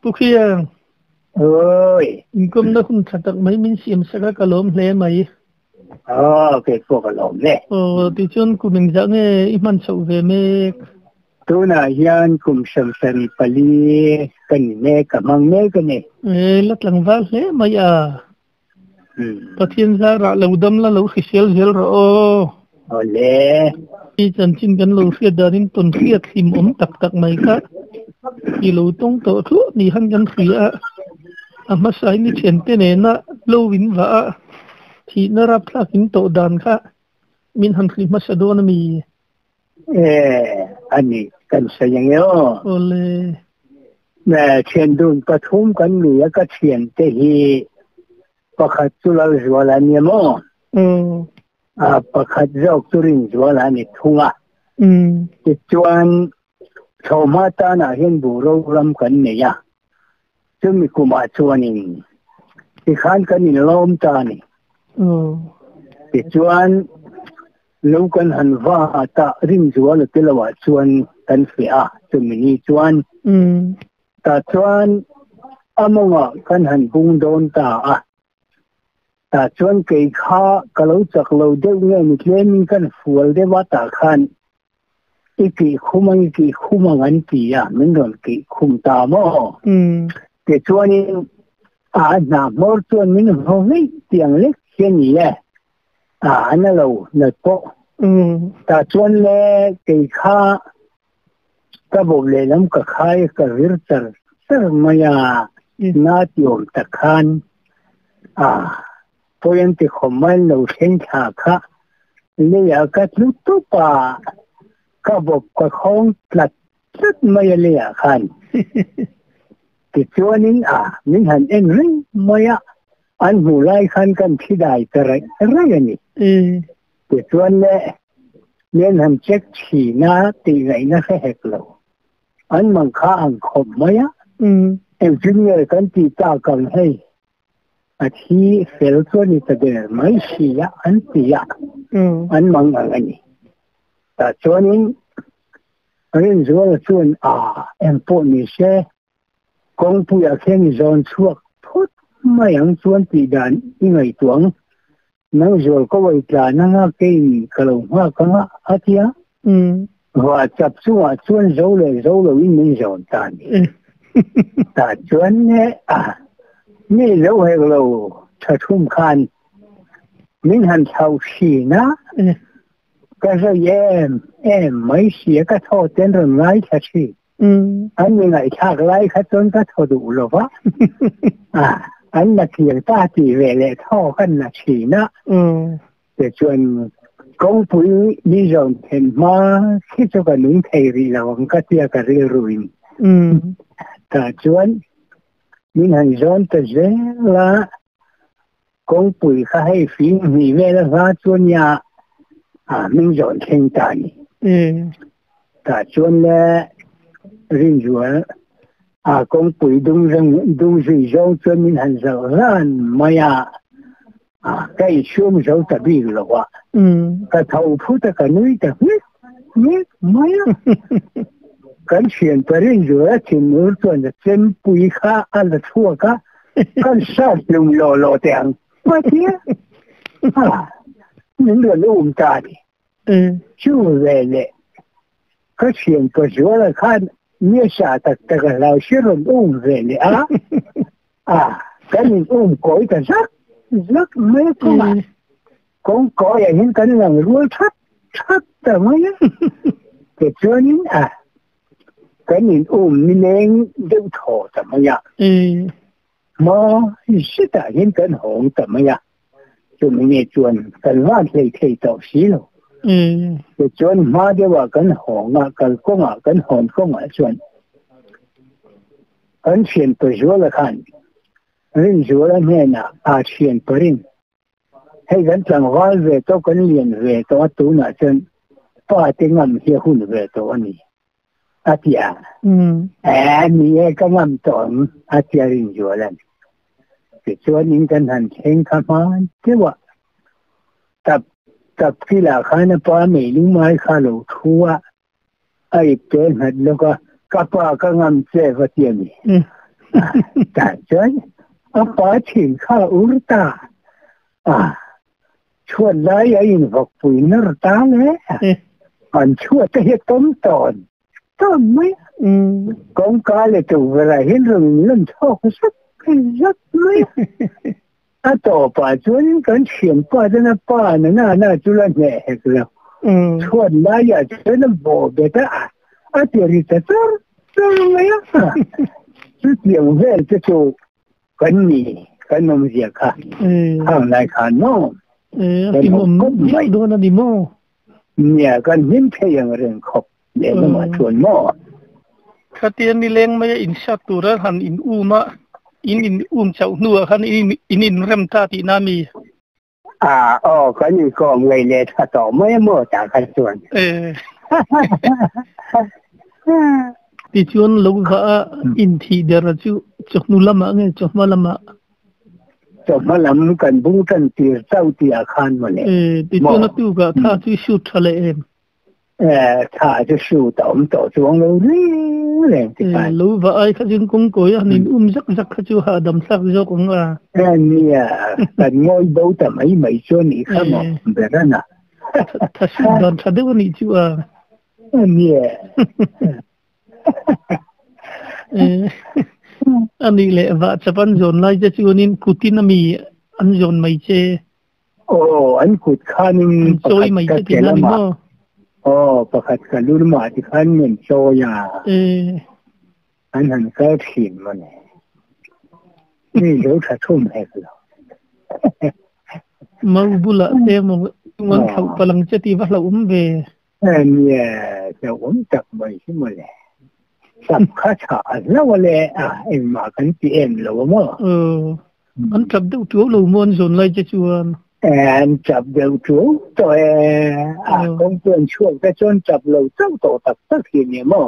Pu Khiang. Oi. Inkawmna hun tha tak mai min siam sak a, ka lawm hle mai. Aw, kei pawh ka lawm hle. Aw, tichuan kum engzah nge i hman chhoh ve mek? Tunah hian kum 74 ka ni mek, ka hmang mek a ni. E, la tlangval hle mai a. Pathian zarah lo dam la lo hrisel zel rawh aw. Awle. I chanchin kan lo hriat danin tawn hriat hlim awm tak tak mai kha i lo tawng tawh thluah ni han kan hria a. A hmasain i thiante nena lo in vah a, thihna rapthlak in tawh dan kha min han hrilh hmasa dawn a mi? E, a ni, kan sawi ang e aw. Awle. Thian dun pathum kan ni a, ka thiante hi pakhat chu Lalzuala a nia maw? Pakhat zawk chu Rinzuala a ni thung a. Tichuan, Chhawhma tanah hian buh ro ram kan nei a, chumi kumah chuanin tikhan kan inlawm ta a ni. Tichuan, lo kan han va ta Rinzuala te loah chuan kan feh a, chumi ni chuan. Tah chuan a mawngah kan han bung dawn ta a. Tah chuan kei kha ka lo chak lo deuh nge ni tlemin kan fual deuh a tah khan i kih khum ang i kih khum ang an ti a, min rawn kih khum ta maw? Tichuanin a hna hmawr chuan min haw veih tiang lek hi a ni e, a na lo nat pawh. Tah chuan le kei kha ka bawp lehlam ka khai ka vir char char mai a, na ti awm tak khan a pawi an ti khawm mai an lo thleng thla kha leiah ka tlu tup a, ka bawp ka khawng tlat tlat mai a leiah khan. Tichuanin a min han en reng mai a, an hmuh lai khan kan thi dai ta raih raih a ni. Tichuan le min han check thin a tih ngaihna hre hek lo. An mang kha ang khawp mai a, engtin nge kan tih tak ang hei? A thi fel chu a ni ta der mai si a an ti a, an mang ang a ni. Tah chuanin Rinzuala chuan a engpawh ni se kawngpuiah khian i zawn chhuak phawt mai ang chuan tih dan i ngaihtuah ang. Nang zual ka uai tlan anga keiin ka lo nghak anga a ti a. Vah chap chungah chuan zo leh zo loin min zawn ta a ni. Tah chuan mi lo hek lo tha thum khan min han thlauh thin a, ka zawi em em mai si a, ka thaw ten rawn ngaithla thin. An mi ngaihthlak lai kha chuan ka thaw duh lo va, an la clear ta tih ve leh thaw kan la thin a. Tichuan kawngpui ni zawn then hma khi chu ka nung thei rih lo ang ka tia ka rilruin. Tah chuan min han zawn ta zel a, kawngpui kha hei fing hnih vel a hla chu nia min zawn thleng ta a ni. Tah chuan le Rinzual a kawngpui dung zui zawng chuan min han zalh ran mai a. Ka inhriam zo ta bik lo a, ka tho phut a ka nui ta hmek hmek mai a. Kan thian Parinzuala thinur chuan a chempui kha a la chhuak a, kan sat hlum lawh lawh teh ang a ti a, min rawn um ta a ni. Chu veleh ka thian Pazuala khan mi a sah tak tak a hlau si rawn um veleh a. A, kan in um kawi ta zak zak mai a kawngah. Kawng kawiah hian kan lang rual that that ta mai a. Tichuanin a, kan in um nileng deuh thaw ta mai a. Hma zetah hian kan hawng ta mai a. Chumi nge chuan kan van hlei thei tawh si lo. Tichuan hma deuhah kan hawng a, kalkawngah kan hawn kawngah chuan Kan thianpa Zuala khan Rinzuala hnenah a thianpa Rin, hei kan tlangval ve tawh, kan lian ve tawh a, tunah chuan pa te ngam hi a hun ve tawh a ni, a ti a. Aa ni e, ka ngam tawh ang, a ti a Rinzuala'n. Tichuan in kan han thleng kha hman deuh a, tap tap kilah khan a pa meiling mai kha a lo thu a, A ip te nghat lawk a, ka pa ka ngam che va ti a ni. Ta chuan a pa thin kha ur ta a chuan lai a in vak pui nar ta le an chhuat te hi tom tawn tawn mai kawngka leh tukverh ah hian rawn in lan chhuak zat zat mai a tawpah chuanin kan thianpa chuan a pa na na na chu la hneh hek lo chhuat laiah chuan a bawh bet a a ti ri ta char char mai a chutiang vel te chu kan ni kan awmzia kha hang lai khan maw kan awm kawp mai dawn a ni maw nia kan hlim thei ang reng khawp lehlamah chuan maw Khatia nileng maia in hriat tura han in um a in in um chauh hnuah khan in in rem ta tihna mi? A aw kan inkawm ngei leh tha tawh mai a maw tah kha chuan. Tichuan lo va a in thih der chu chawhnu lamah nge chawhma lamah? Chawhma lam kan bung tan tir chauh tih ah khan mawle. Tichuan a tukah tha chu i shoot tha leh em? Tha chu shoot a awm tawh chuang lo reng reng ti khan. Lo va ai kha chuan kawngkawi a han in um zak zak kha chu hahdam thlak zawk ang a. Nia, kan ngawi bo ta mai mai chu a nih kha maw Berana. Tha shoot dan tha deuh a nih chu a. Nia. A nih leh vah chap an zawn lai che chuanin kutin a mi an zawn mai che. Aw, an kut khanin pakhat ka ke lamah, aw, pakhat ka lu lamah ti khan min chawi a, an han kal thin mawni. Mi lo tha thum hek lo. Mau bulah te maw an thlauh palang che tih va hlauhawm ve. Nia, hlauhawm tak mai hi mawle. Sap kha chhah a hlauh a le, a engmah kan ti em lo a maw? An tap deuh tuau lo maw an zawn lai che chuan? An tap deuh tuau tawh e, a kawngpuan chhuak te chuan tap lo chauh tawh tak tak hi nia maw?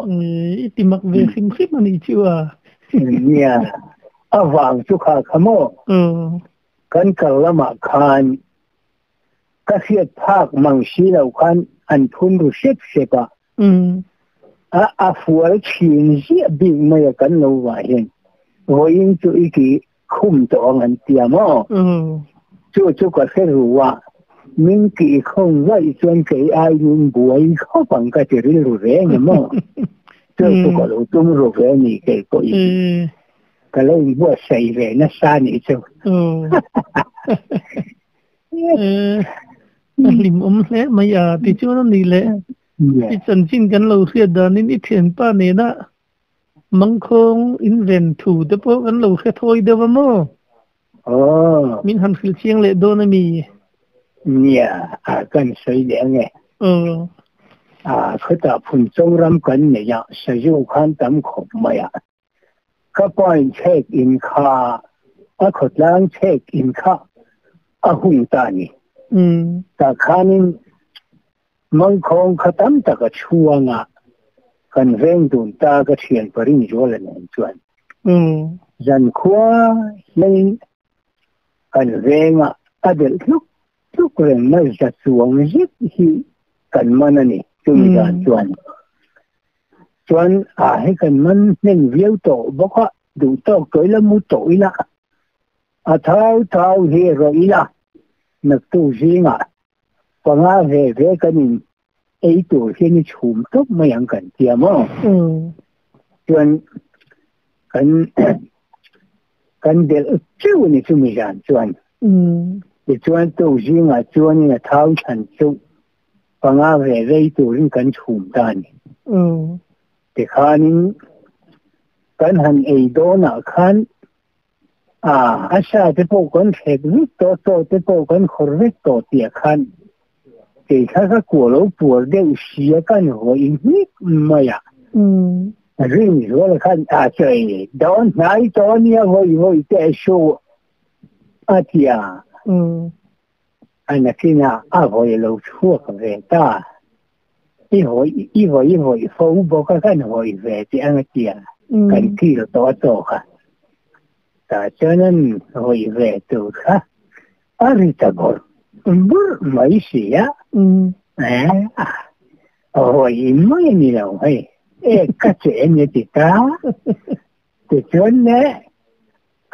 I ti mak ve hrim hrim a nih chu a. Nia, a vang chu kha kha maw? Kan kal lamah khan Ka hriat phak mang si lo khan an phun ru hrep hrep a. A a fual thin ziah bik mai a kan lo vah hian vawiin chu i ki khum tawh ang an tia maw? Chu chu ka hre ru a, min ki khum vaih chuan kei ai min buai khawp ang ka ti rilru reng a maw? Chu chu ka lo tum ru ve a ni kei pawhin. Ka lo inbuatsaih ve nasa nih chu. A hlim awm hle mai a tichuan a ni le i chanchin kan lo hriat danin i thianpa nena mangkhawng inven thu te pawh kan lo hre thawi deuh a maw? Min han hrilh chiang leh dawn a mi? Nia, a kan sawi leh ang e. A khawtah Phunchawng ram kan nei a, sazu khan tam khawp mai a. Ka pain chhek in kha a khawtlang chhek in kha a hung ta a ni. Tah khanin mangkhawng kha tam tak a chhuang a, kan veng dun ta ka thian parin Zuala nen chuan zankhua hianin kan venga a delh tluk tluk reng mai za chuang zet hi kan man a ni chumi dan chuan. Chuan a hei kan man hnem viau tawh bawk a, duh tawk tawh ila mu tawh ila, a thau thau hi rawh ila, naktuk zingah panga ve ve kan in ei tur hian i chhum tawp mai ang kan tia maw? Chuan kan kan delh teuh a ni chumi zan chuan. Tichuan tuk zingah chuanin a thau chhan chu panga ve rei turin kan chhum ta a ni. Tikhanin kan han ei dawnah khan a a sa te pawh kan thlek vek tawh, chaw te pawh kan khawr vek tawh tih khan kei kha ka kuah lo puar deuh sia kan hawi hnik mai a. Rin zual khan a chawi dawn hnai tawh a nia vawi vawi te su a ti a. A nakinah a vawi lo chhuak ve ta. I vawi i vawi i vawi fo bawk a kan vawi ve tih ang a tia kan kil tawh a chaw kha. Tah chuan an vawi ve tur kha a ri ta bawrh bawrh mai si a. A vawi mai a ni lo hei, ek ka che a ni a ti ta. Ti chuan le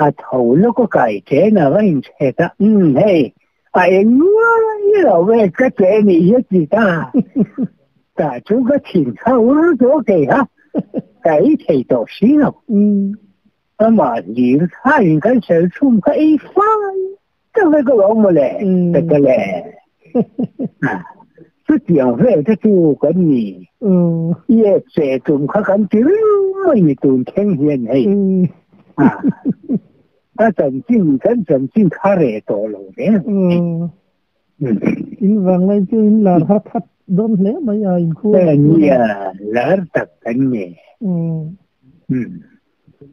a tho lo ko kai te na va in che ta hei a eng ngai lo ve ka te ni ye ti ta ta chu ka thin kha u zo ke ha kai thei to si lo ama lir kha in kan sel chum ka ei fa ta ve ko lo mo le ta ka le 这点费这就跟你，也这种可kan丢没顿天天嘿，啊，啊真正跟真正卡热多了的， in vang lai chu in lar ha that don hle mai a in khu nia lar tak kan ni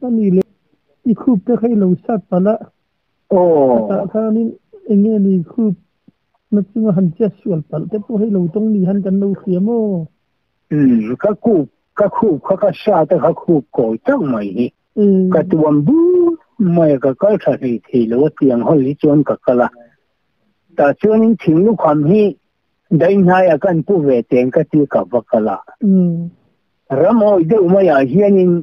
ani le i khup te khai lo sat pala o ta khanin enge ni khup na chunga han che sual pal te po hei lo tong ni han kan lo khiamo ka ku ka khu ka ka sha ta ka khu ko chang mai hi ka tuam bu mai ka ka tha hi thi lo tiang hol li chuan ka kala ta chuan in thing lu kham hi dai na ya kan pu ve teng ka ti ka va kala ram oi de ma ya hian in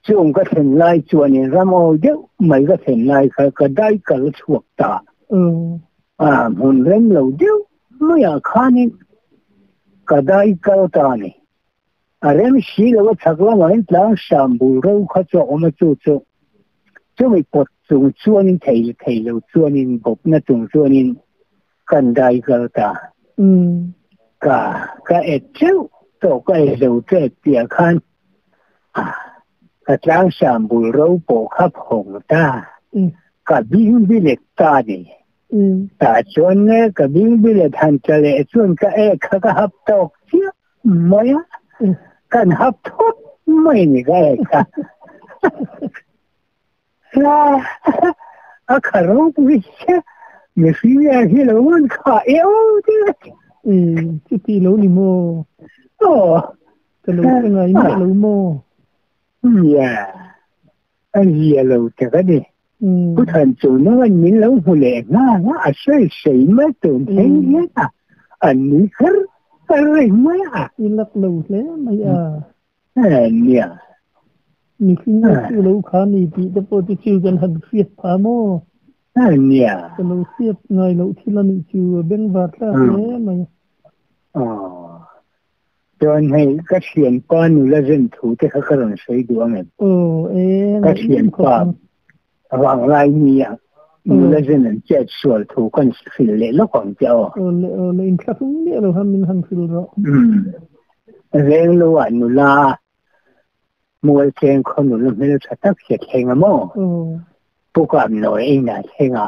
chung ka then lai chuan in ram oi de mai ka then lai ka ka dai ka chuak ta à mun rem lo deuh mai a khanin ka dai kal ta ni a rem si lo chakla mai tlang sam bu ro kha cho oma chu chu chu mi pot chung chuanin thei thei lo chuanin bop na chung chuanin kan dai kal ta ka ka e chu to ka e lo che pia khan à ka tlang sam bu ro po kha phong ta ka bing bi le ta ni ta chuan ne ka bing bi le than cha le chuan ka e kha ka hap tok chia mai kan hap thot mai ni ka e kha a kha ro pu che mi fi ya hi lo man kha e o ti chu ti lo ni mo o ka lo ngai ni lo mo ya an ye lo te ka ni 不谈做那个你老虎来啊，啊谁谁没懂听呀？啊你可可没啊？你那老嘞没啊？哎你啊，你听那就老看你比的不就就跟很fit 怕么？哎你啊，这老fit 爱老听了你就变法了嘞没？哦，จนให้ก็เขียนป้อนและเส้นถูที่เขากำลังใช้ดูไงโอ้เอ๊ะก็เขียนป้อนวางลายนี้อ่ะมูลเส้นเจ็ดส่วนถูกกันสิเละแล้วของเจ้าเออเลยอินคาทุ่งเนี่ยเราทำมินหันฟิลเราเรื่องละวันนุลามวยเจงคนหนุนไม่รู้จะตักเสียแทงอะมั้งผู้กำหน่อยเองนะแทงอ่ะ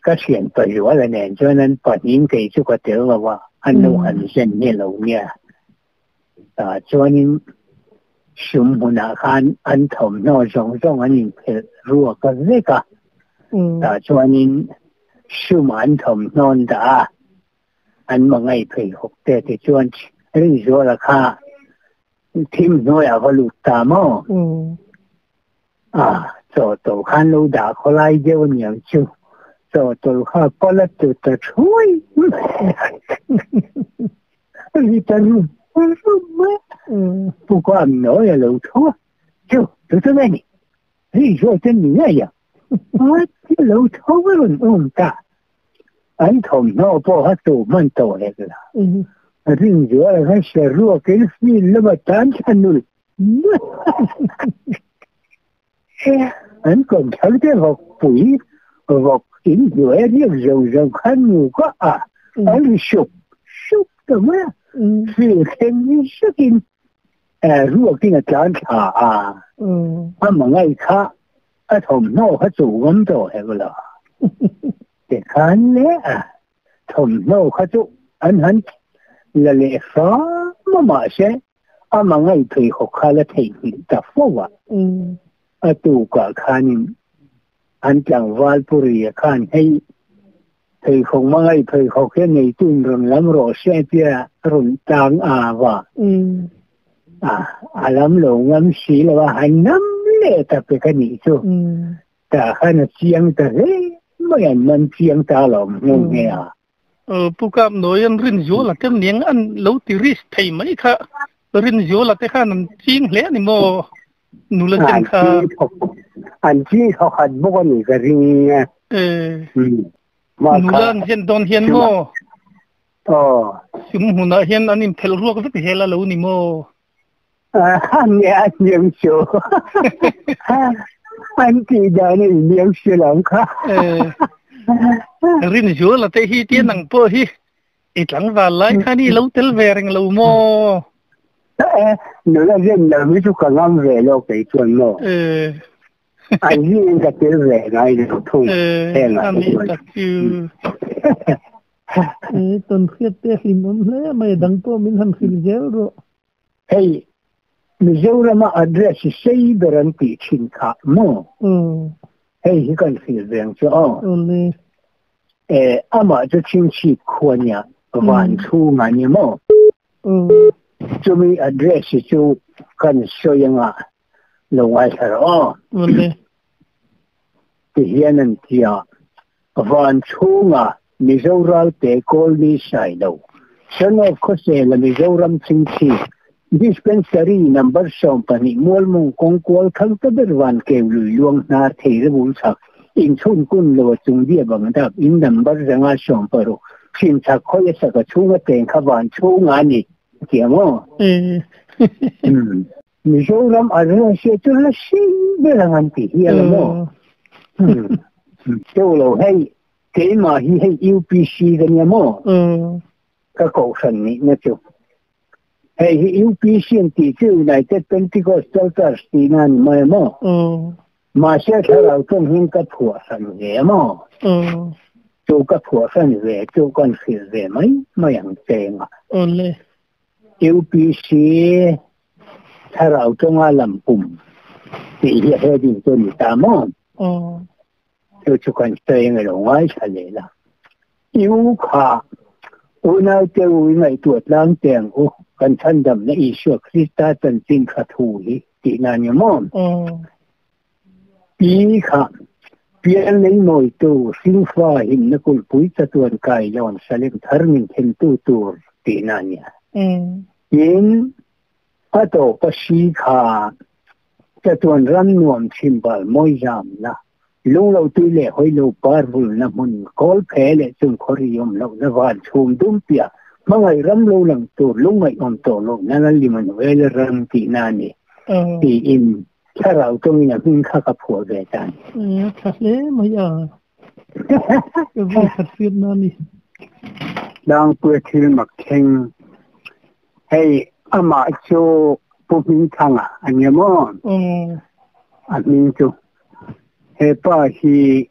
ก็เขียนไปอยู่ว่าเนี่ยจนนั้นปอดยิงเกยชุกเต๋อว่าอันนู้นอันเส้นเนี่ยเราเนี่ยจนนี้熊木那看安头那种种安人如果个那个，专人熊安头那的，安忙爱配合的的专，你说了看，听说要个路大么？啊，做做看路大过来就娘就，做做看过来就得吹，你等。我说没，不管我也老头，就就这么你，你说真你那样，我这老头为了弄大，俺头脑不好做蛮多那个了，人家还是弱跟你那么单纯的，俺讲条件我不一，我人家你肉肉看我个啊，俺修修怎么样？是天是跟，如果跟个检查啊，他问爱卡，啊头脑他做咁多系个啦，得看咧啊，头脑他做，安很，来来啥么嘛些，啊问爱配合卡了提得佛啊，啊都个看，安讲瓦布里看嘿。thì không mang ai thì không cái này tin rồi lắm rồi xe kia rồi tăng à và à lắm rồi ngắm xí là và hành năm lệ tập cái này chứ ta hay là chiang ta thế mà mình chiang ta lòng ngon nghe à ผู้กับหน่วยอันรินโยละเต็มเนียงอันเลวติริสไทยไหมคะรินโยละแต่ข้านั่นจริงเลยนี่โม Nula chen kha. An chi kha khat bawk a nih ka ring a. Nula an zen dawn hian maw? Aw. Sum hmunah hian an inphelh ruak vek zel a lo ni maw? Nge a hniam chu. An tih dan a inhniam si lo ang kha. Rinzuala te hi tia nang pawh hi i tlangval lai khan i lo tel ve reng lo maw? Nula zen lo hi chu ka ngam ve lo kei chuan maw? An zingin ka tel ve ngai lo thung hengah hi chuan. Tawn hriat te hlim awm hle mai, dang pawh min han hrilh zel rawh. Hei Mizorama address hi sei ber an tih thin kha maw? Hei hi kan hrilh ve ang chu aw. Amah chu Chhingchhip khua nia van chhung a ni maw? Chumi address hi chu kan sawi anga lo ngaithla rawh aw. Ti hian an ti a, Van chhunga Mizo ralte Kawlni Sailo, Son of Khawsela Mizoram Chhingchhip, Dispensary Number 12 Mualmung kawng kual thang ta ber van keu lui luang hnar thei re bul chhak inchhun kun lo a chung bia bang dap in number 560 chhim chhak khawi a sak a chhunga cheng kha van chhunga a ni a ti ang aw. Mizoram a rin hria chu la sei ber ang an ti hial a maw? Teuh lo hei, keimah hi hei UPC ka nia maw? Ka kohhran nihna chu. Hei hi UPC an tih chu United Pentecostal Church tihna a ni mai a maw? Mahse thlarau tawng hian ka phuah hran ve a maw? Chu ka phuah hran ve chu kan hrilh ve mai mai ang che engah. UPC thlarau tawnga lam pum tih hi a heading chu a ni ta maw? Chu chu kan sawi eng elo ngaithla leh la. U kha unau te u i ngaihtuah tlang teh ang u, kan chhandamna Isua Krista chanchin kha thu hi tihna a ni maw? Pi kha pian lei mawitu hringfa himna kulhpui chatuan kailawn Salem thar min thlentu tur tihna a nia. Tin, a tawpa hri kha chatuan ram nuam chhimbal mawizamna, lunglo tui leh hawilo par vulna hmun kawl phe leh chung khawri awm lohna van chhum dum piah hmangaih ram lo lang tur lungngaih awm tawh lohna Lallimanuela ram tihna a ni tiin Thlarau tawngin a hming kha ka phuah ve ta ni. A tha hle mai a. Ka vui khat hriat na ni. Tlangpui thil mak thleng. Hei amah chu Pu Hmingthanga a nia maw? A hming chu. He pa hi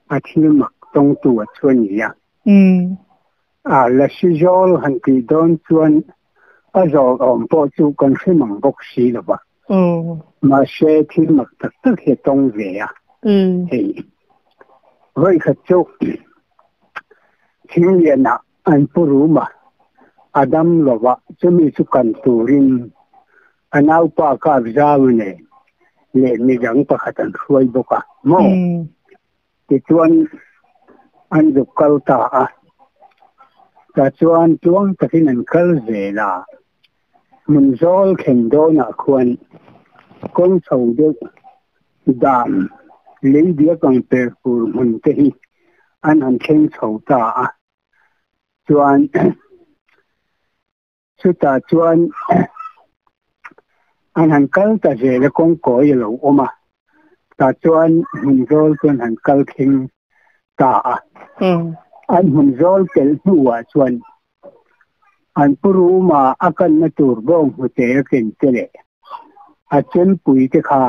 a thil mak tawngtu a chu a ni a. A lasi zawl han tih dawn chuan a zawl awm pawh chu kan hre mang bawk si lo va. Mahse thil mak tak tak hi a tawng ve a. Hei vawikhat chu Thinglianah an pu rum a, a dam lo va, chumi chu kan turin a naupa kap zau nen leh midang pakhat an hruai bawk a maw? Tichuan an zuk kal ta a, tah chuan tluang takin an kal zel a, hmun zawl thlen dawnah khuan kawng chho deuh dan lei biak ang per fur hmun te hi an han thleng chho ta a, chuan Chutah chuan an han kal ta zel a, kawngkawi a lo awm a, tah chuan hmun zawl chu an han kal thleng ta a. An hmun zawl telh hnuah chuan an pu ruma a kanna tur bawng hnute a ken te leh a chempui te kha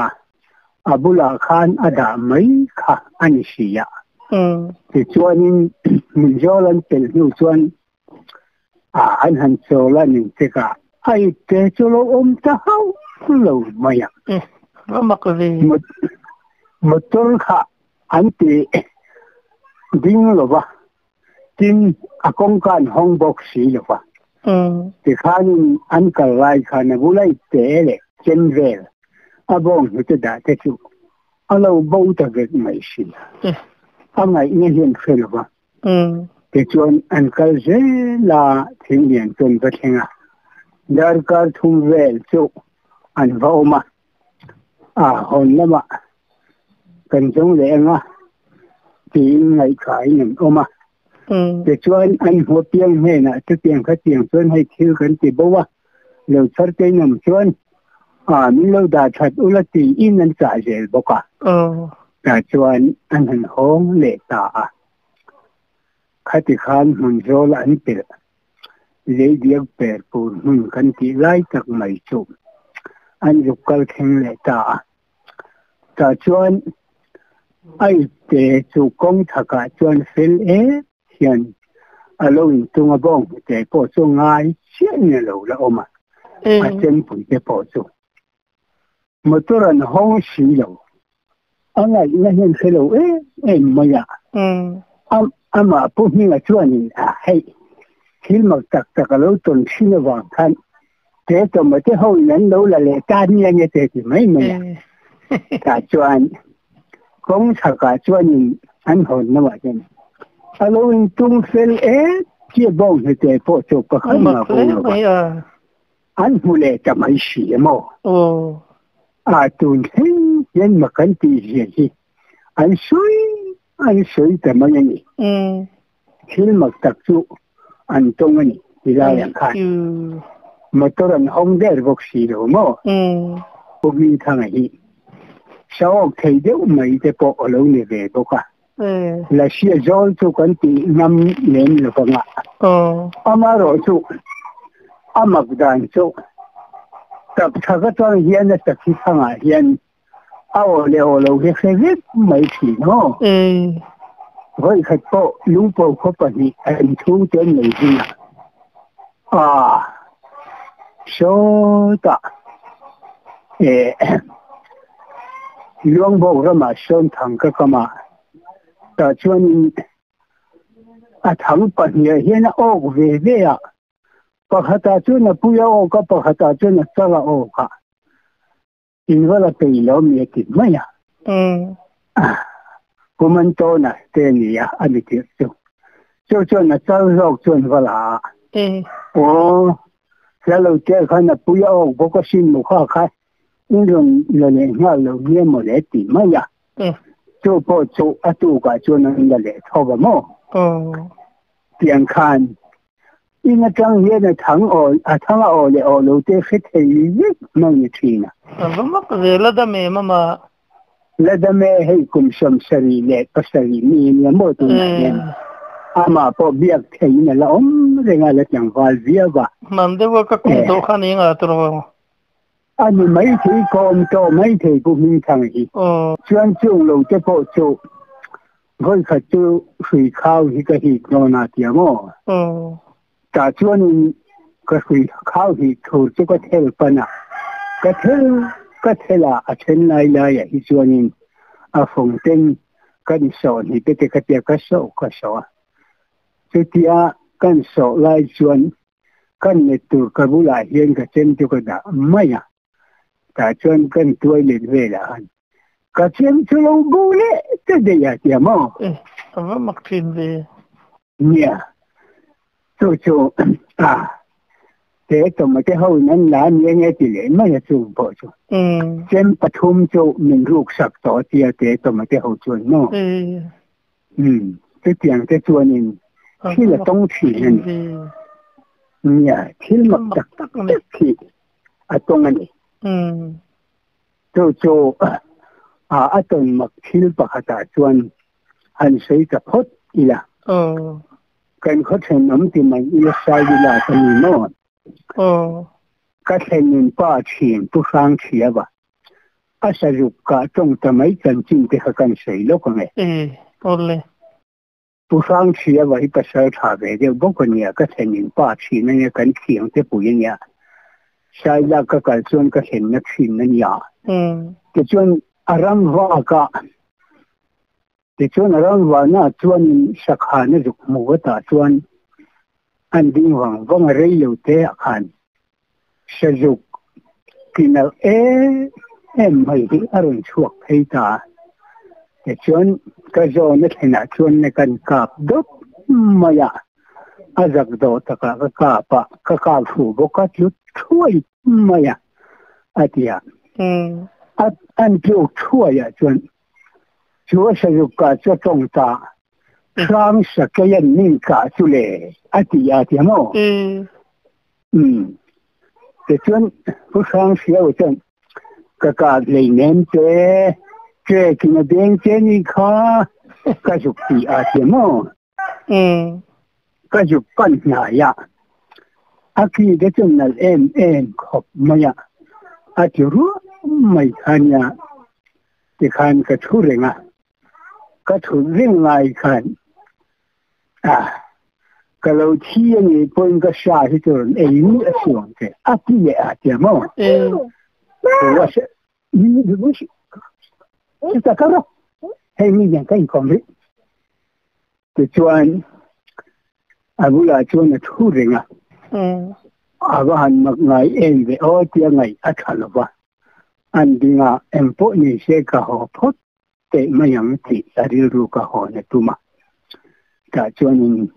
a bulah khan a dah mai kha a ni si a. Tichuanin hmun zawl an telh hnu chuan A an han chawl a ning tikah a ipte chu lo awm ta hauh lo mai a. Va mak ve. Motor kha an ti ding lo va, tin a kawngka an hawng bawk si lo va. Tikhanin an kal lai khan a bula ipte leh chem vel a bawng hnute dah te chu a lo bo ta vek mai si a. A ngaihna hian hre lo va. Tichuan an kal zel a, Thinglian chu an va thleng a, darkar thum vel chu an va awm a. A hon lama kan zawng leh anga tiin ngaihthla in an awm a. Tichuan an hmuh piang hnenah chutiang khatiang chuan hei thil kan ti bo a, lo chhar te in awm chuan a min lo dah that ula tiin an chah zel bawk a. Tah chuan an han hawng leh ta a. Khati khan hmun zawl an pelh leidiak per pur hmun kan tih lai tak mai chu an zuk kal thleng leh ta a. Tah chuan a ipte chu kawng thakah chuan fel em hian a lo intung a, bawng hnute pawh chu ngai chiahin a lo la awm a, a chempui te pawh chu motor an hawng si lo. A ngaihna hian hre lo em em mai a. Amah Pu Hminga chuanin a hei thil mak tak tak a lo tawn thin avang khan te tawmate ho in an lo la leh ta nia nge te ti mai mai a. Tah chuan kawng chhakah chuanin an hawn lamah hian a lo intung fel em chiah bawng hnute pawh chu pakhat mah bo lo va. An hmu leh ta mai si emaw? A tun thleng hian mak an tih zia hi an sawi an sawi ta mai a ni. Thil mak tak chu an tawng a ni ti laiah khan motor an hawng der bawk si lo maw? Pu Hmingthanga hi saawk thei deuh mai te pawh a lo ni ve bawk a. Lassia zawl chu kan tih ngam lem lo vang a. Amaherawhchu a mak dan chu tap thak atang hian a sakhi thangah hian a aw leh aw lo hi hre vek mai thin aw. Vawi khat pawh lungpo khaw pahnih an chhung te an nei zing a. A sawtah eh Luangbawk ramah sawn thang ka kam a, tah chuanin a thang pahnih hian a awk ve ve a, pakhatah chuan a pui a awk a, pakhatah chuan a chal a awk a. In va la peih lo mi a ti mai a. Pu Mantawna te a ni a, a ni tirh chu. Chu chuan a chal zawk chuan va la a. Aw, hla lo te khan a pui a awk bawk asin mu kha kha in rawn la leh nghal lo nia maw le ti mai a. Chu pawh chu a tukah chuan an la leh tho va maw? Tiang khan In atang hian a thang aw, a thang a aw leh aw lo te hre thei vek hmang ni thin a. A va mak ve, la dam em ama? La dam e, hei kum 77 mi nia maw tunah hian amah pawh biak theiin a la awm reng a, la tlangval viau a. Hman deuh a ka kum tawh khan eng ah tawh? A ni mai thei, ka awm tawh mai thei Pu Hmingthang hi. Chuan chung lo te pawh chu vawi khat chu hrui khau hi ka hit dawn a tia maw? Tah chuanin ka hrui khau hit thur chu ka thel pan a, ka thel ka thel a, a then lai lai ah hi chuanin a fawng ten kan sawh ni te te ka tia ka sawh ka sawh a. Chutia kan sawh lai chuan Kan let tur ka bulah hian ka chem chu ka dah mai a, tah chuan kan tuai let velah han ka chem chu lo bo leh ta daih a tia maw? E, a va mak thin ve. Nia, chu chu a te tawmate ho in an la nia nge ti leh mai a chung pawh chu. Chem pathum chu min ruk sak tawh a tia te tawmate ho chuan maw? Umm, chutiang te chuanin thil a tawng thin a ni. Nia, thil mak tak tak hi a tawng a ni. Chu chu a tawn mak thil pakhatah chuan han sawi ta phawt ila. Kan khaw thenawm ti mai ila Saivila ka ni maw? Ka thlenin pa thin Pu Hrangchhiava A sazuk kah tawng ta mai chanchin te kha kan sawi lawk ang e. E, awle. Pu Hrangchhia va hi pasal tha ve deuh bawk a nia, ka thlenin pa thin a nia, kan thiang te pui a nia. Sailak ka kal chuan ka thlenna thin a nia. Tichuan a ram vak a, tichuan a ram vahna ah chuanin sakhana zuk hmu vatah chuan an ding vang vang a, rei lo te ah khan Sazuk kinalh em em mai hi a rawn chhuak phei ta a, tichuan ka zawn a thlenah chuan na kan kap dawp mai a, a zak dawh takah ka kap a, ka kap fu bawk a, tlut thuai mai a, a ti a. An tluk thuai ah chuan chu a sazuk kah chu a tawng ta hrang sakei an min kah chu le a ti a tia maw? Umm. Tichuan Pu Hrang Hriau chuan ka kah hleinem che, trek in a deng che ni kha ka zuk ti a tia maw? Ka zuk pan hnai a, a ki te chu nalh em em khawp mai a, a ti ruah mai kha nia tikhan ka thu reng a, ka thut reng lai khan a ka lo thi a nih pawhin ka hria hi chu rawn ei miah a si ang che a ti leh a tia maw? Hei mi nen ka inkawm rih. Tichuan a bulah chuan a thu reng a, a va han mak ngai em ve aw tia ngaih a tha lo va, an ding a, engpawh ni se ka haw phawt teh mai ang tih a rilru ka hawn a tum a. Tah chuanin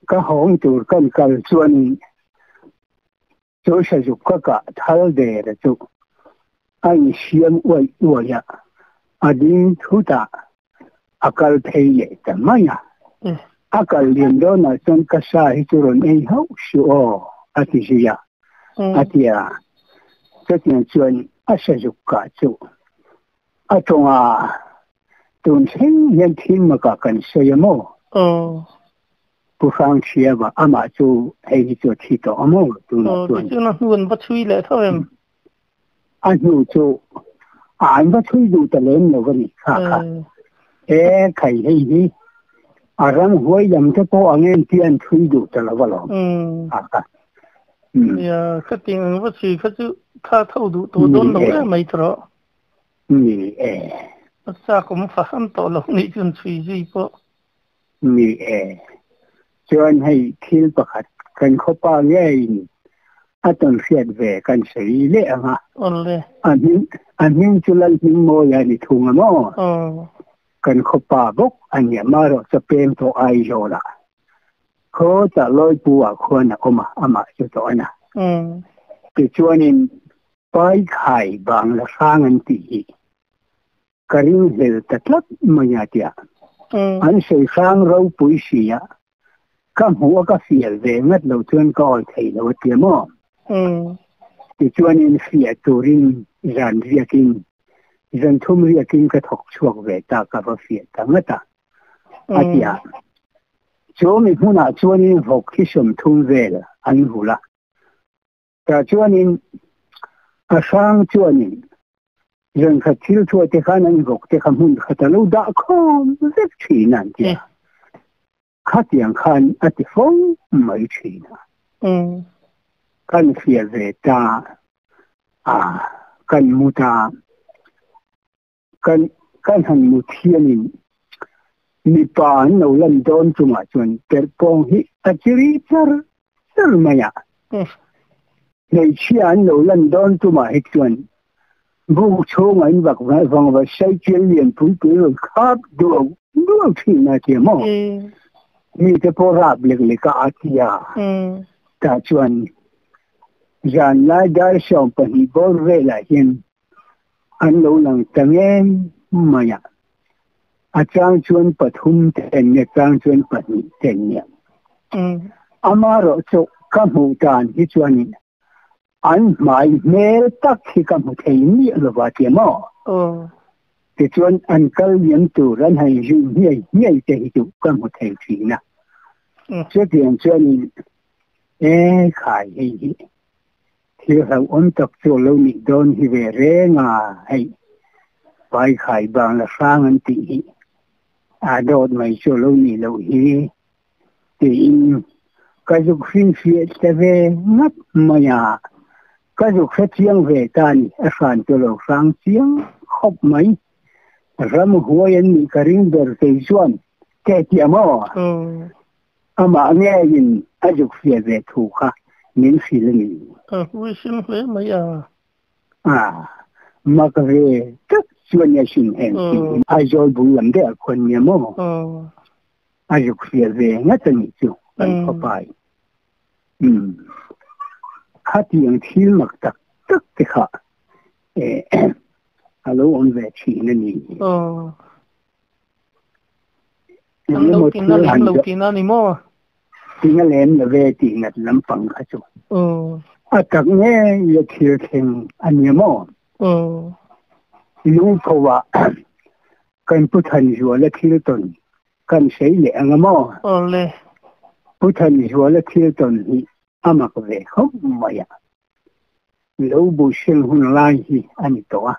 ka hawng tur kan kal chuanin Chu sazuk ka kah thal der chu a insiam uaih uaih a, a ding thut a, a kal phei leh ta mai a. A kal lian dawnah chuan ka sa hi chu rawn ei hauh suh aw, a ti zui a, a ti a. Chutiang chuan a sazuk kah chu a tawng a, tun thleng hian thil makah kan sawi a maw? Pu Hrang Hriava amah chu hei hi chu a thi tawh a maw tunah chuan. Aw, tichuan a hnu an va chhui leh tho em? A hnu chu an va chhui duh ta lem lo a ni kha kha. E khai hei hi a ram huai lam te pawh ang em tih an chhui duh ta lo a lawm kha kha. Nia, khatiang ang va chhui kha chu kha tho duh tawh dawn lo em mai tawh. Ni e. A chak awm fahran tawh lo nih chuan chhui zui pawh. Ni e. Chuan hei thil pakhat kan khawpa ngeiin a tawn hriat ve kan sawi leh ang a. Awle. A hming a hming chu Lalhmingmawia a ni thung a maw? Aw. Kan khawpa bawk a nia marawh chu peng tawh Aizawlah. Khawtah Lawipu ah khuan a awm a, amah chu tawh a na. Tichuanin Pai khai bang la hrang an tih hi ka ringhlel ta tlat mai a tia. An sawi hrang ropui si a, ka hmuh a ka fial ve ngat lo chuan ka awi thei lo a tia maw? Tichuanin fiah turin zan riakin, zan thum riakin ka thawk chhuak ve ta ka va fiah ta ngat a, a tia. Chu mi hmunah chuanin vawk hi 30 vel an hul a. Tah chuanin a hrang chuanin zankhat thil thuah te khan an vawk te kha hmun khat a lo dah khawm vek thin a an ti a. Khatiang khan a ti fo mai thin a. Kan hria ve ta a, kan mu ta. Kan kan han mu thianin mipa an lo lan dawn chungah chuan perhpawng hi a chiri char char mai a. Hmeichhia an lo lan dawn tumah hi chuan buk chhungah in vak vang va cycle lian pui pui rawn khap duau duau thin a tia maw? Mite pawh rap lek lek a a ti a. Tah chuan zan lai dar 12 bawr velah hian An lo lang ta ngei mai a, a chang chuan pathum te an nia, chang chuan pahnih te an nia. Amaherawh chu ka hmuh dan hi chuanin an hmai hmel tak hi ka hmu thei miah lo va tia maw? Tichuan an kal liam tur an han zui hniai hniai te hi chu ka hmu thei thin a. Chutiang chuanin e khai hei hi Thil hlauhawm tak chu a lo nih dawn hi ve reng a, hei pai khai bang la hrang an tih hi a dawt mai chu a lo nih loh hi tiin ka zuk hrinhriah ta ve ngap mai a, ka zuk hre chiang ve ta a ni, a hran chu a lo hrang chiang khawp mai, ram huai an nih ka ring ber kei chuan ke tih a maw? Amah ngeiin a zuk fiah ve thu kha min hrilh a ni. A huisim hle mai a. A, mak ve tak chuan nia hrim heng tih hi Aizawl bul lam deuh ah khuan nia maw? A zuk fiah ve ngat a nih chu kan khawpai. Umm, khatiang thil mak tak tak te kha. A lo awm ve thin a ni. Aw. An lo tina lem lo tina ni maw? Tina lem lo ve tih ngat lampang kha chu. Aw. A tak nge i thil thleng a ni maw? Aw. Lungpho ah kan Pu Thanzuala thil tawn kan sawi leh ang a maw? Aw le. Pu Thanzuala thil tawn hi a mak ve khawp mai a. Lo bu hrilh hun lai hi a ni tawh a.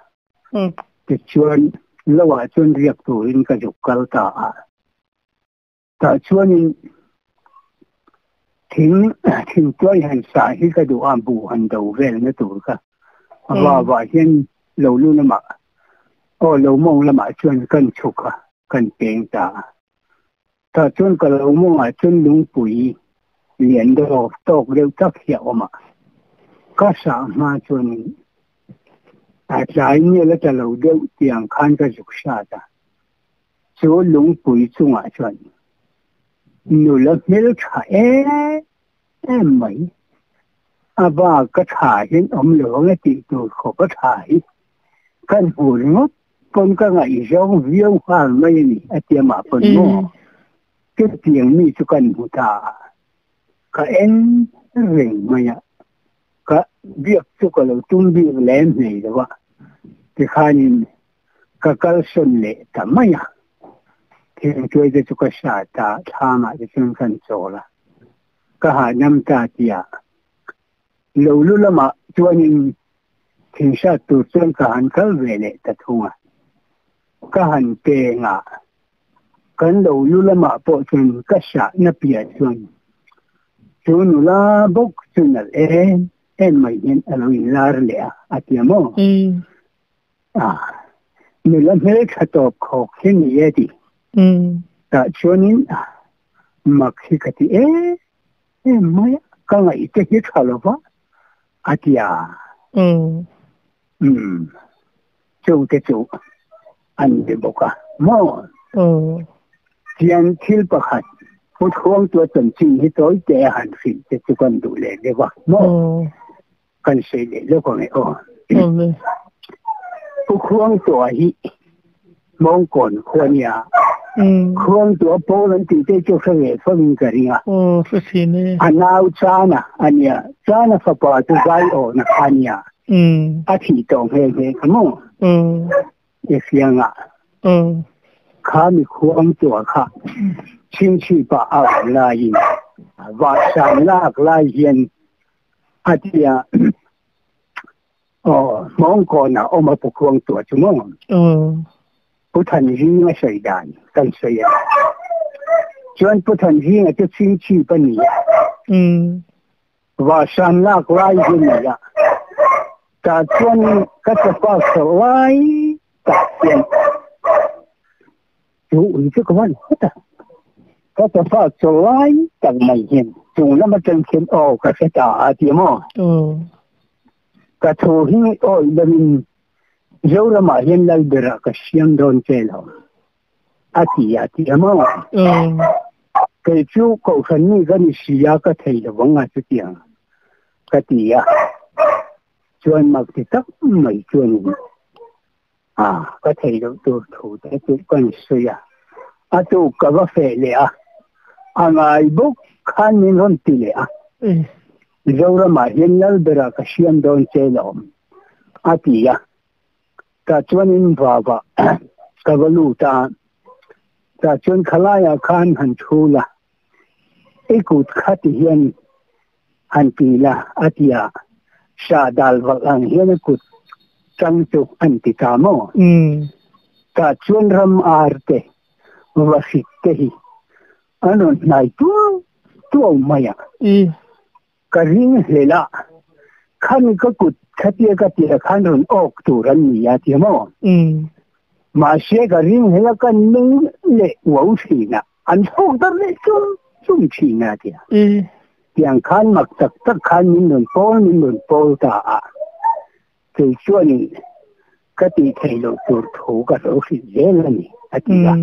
Tichuan, lo ah chuan riak turin ka zuk kal ta a. Tah chuanin thing thingtuai han sah hi ka duh a, bu han do velna tur kha. Va vah hian lo lu lamah aw lo mawng lamah chuan kan chhuk a, kan peng ta a. Tah chuan ka lo mawngah chuan lungpui lian deuh tawk deuh tak hi a awm a. Ka sah hma chuanin a tlai nel a tla lo deuh tiang khan ka zuk hrat a. Chu lungpui chungah chuan nula hmeltha em em mai a bak ka tha hian awm lo ang e tih tur khawp a tha hi kan hmu ringawt pawn ka ngaihzawng viau nghal mai a ni a ti amah pawn maw chutiang mi chu kan hmu ta a ka en reng mai a ka biak chu ka lo tum bik lem hlei lo a tikhanin ka kalsawn leh ta mai a thingtuai te chu ka sat a thlamah te chuan kan chawl a ka hahdam ta tia lo lu lamah chuanin Thing hriat tur chuan ka han kal ve leh ta thung a, ka han peng a, kan lo lu lamah pawh chuan ka hrahna piah chuan chu nula bawk chu nalh em em mai hian a lo inlar leh a, a ti a maw? Nula hmeltha tawp khawk hi ni e ti. Tah chuanin mak hi ka ti em em mai a, ka ngaihte hi tha lo va. A ti a. Umm. Chungte chu an ni bawk a maw? Tiang thil pakhat Pu Thuangtua chanchin hi tawi te a han hrilh te chu kan duh leh deuh a maw? Kan sawi leh lawk ang e aw. Pu Khuangtua hi Mawngkawn khua nia. Khuangtua pawl an tih te chu hre ve fawmin ka ring a. A nau Chana a nia. Chana fapa chu Zaiawna kha a nia. A thih tawh nghe nghe kha maw? I hriangah. Kha mi Khuangtua kha chhingchhipah a awm laiin vahsan lak lai hian a tia. Aw, Hmawngkawnah awm a pu khuang tuah chu maw? Pu Thanzinga sawi dan kan sawi a. Chuan Pu Thanzinga chu chhingchhip a ni a. Vahsan lak lai hi a ni a. Tah chuan ka chapa sawh lai tak hian chu ui chu ka van phawt a. Ka chapa sawh lai tak mai hian chung lam atang khian aw ka hre ta a ti maw? Ka thu hi awih lovin Zoramah hian Lalberah ka siam dawn che lo a ti a ti a maw? Kei chu Kohhran mi ka ni si a, ka thei lo vang a chutiang ka ti a. Chuan mak ti tak mai chuanin a ka thei loh tur thu te chu kan sawi a. A tuk ka va feh leh a, a ngai bawk khan min rawn ti leh a. Mizoramah hian Lalberah ka siam dawn che lawm a ti a. Tah chuanin vavah ka va lut a, tah chuan khalaiah khan han thu la, i kut kha ti hian han ti la a ti a, sah dal valh ang hian a kut chang chu an ti ta maw? Tah chuan ram ar te, vahrit te hi an rawn hnai tuau tuau mai a. Ka ring hlel a, khan ka kut khatia ka tia khan rawn awk tur an ni a ti maw? Mahse ka ring hlel a kan nung leh uau thin a, an thlawk dar leh chum chum thin a ti a. Tiang khan mak tak tak khan min rawn pawl min rawn pawl ta a, kei chuanin ka tih theih loh tur thu ka lo hrilh zel a ni a ti a.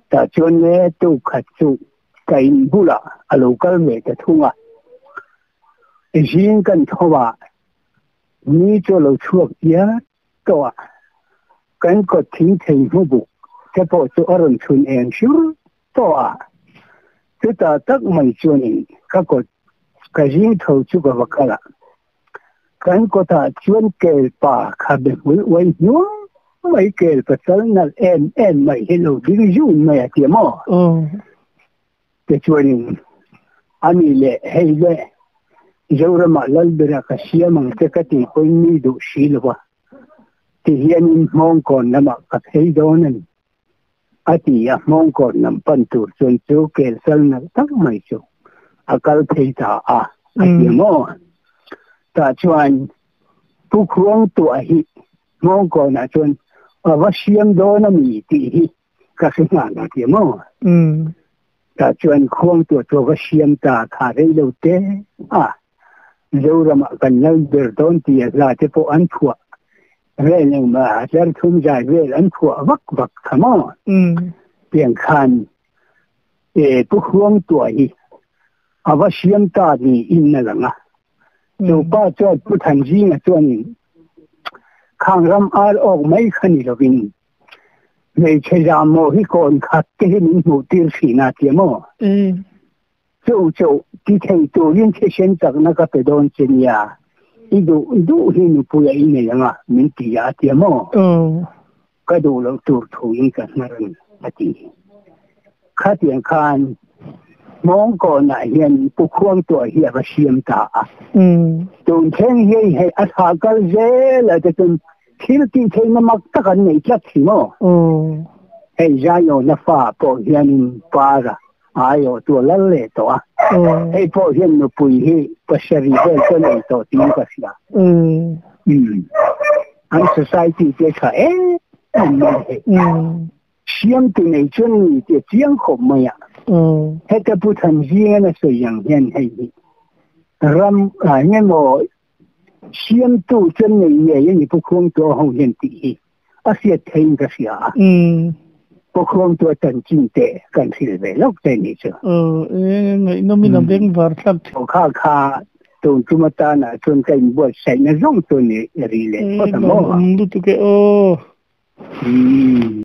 Tah chuan le tukhat chu ka in bulah a lo kal ve ta thung a, zing kan tho a. Ni chu lo chhuak diar tawh a, kan kawt thing thei hmu buk te pawh chu a rawn chhun eng hrur tawh a. Chutah tak mai chuanin ka kawt ka zing tho chu ka va kal a, kan kawtah chuan kel pa kha be hmul uai hnuai mai kel pasal nalh em em mai hi lo ding zun mai a ti a maw? Tichuanin a ni leh hei le Zoramah Lalbera ka siam ang che ka tih pawhin mi duh si lo a, tihianin Hmawngkawn lamah ka phei dawn a ni a ti a, Hmawngkawn lam pan tur chuan chu kel sal nalh tak mai chu a kal phei ta a, a ti a maw? Tah chuan Pu Khuangtuah hi Hmawngkawnah chuan a va siam dawn a ni tih hi ka hre nghal a ti a maw? Tah chuan Khuangtuah chu a va siam ta kha rei lo te a, Zoramah kan lal ber dawn tih a hla te pawh an phuah vel engmah a tlar thum zai vel an phuah vak vak kha maw? Tiang khan e Pu Khuangtuah hi a va siam ta niin a lang a. Chu pa chuan Pu Thanzinga chuanin khang ram ar awk mai kha ni lovin Hmeichhe zahmawh hi kawn khat te hi min hmuh tir thin a tia maw? Chauh chauh ti thei turin thisen chakna ka pe dawn che nia, i duh duh hi nupui a i nei ang a min ti a tia maw? Ka duh loh tur thu in ka hnar a ni a ti. Khatiang khan Hmawngkawnah hian Pu Khuangtuah hi a va siam ta a. Tun thleng hian hei a thlah kal zel a te chuan Thil tih theihna mak tak an nei tlat hi maw? Hei Zaiawna fa pawh hianin para aiawh chu a lal leh tawh a. Hei pawh hian nupui hi pasarih vel chu a nei tawh tiin ka hria. An society te tha em em mai hei. Siamtu nei chuan ni tih a chiang khawp mai a. Heta Pu Thanzingan a sawi ang hian hei hi ram eng emaw Siamtu chuan nei ngei a ni Pu Khuangtua ho hian tih hi a hriat theiin ka hria a. Pu Khuangtua chanchin te kan hrilh ve lawk te nih chu. Aw e, ngaihnawmin a bengvar thlak thin. Aw kha kha tun tum atanah chuan ka inbuatsaihna zawng chu ni ri leh phawt a maw? Lawmawm lutuk e aw.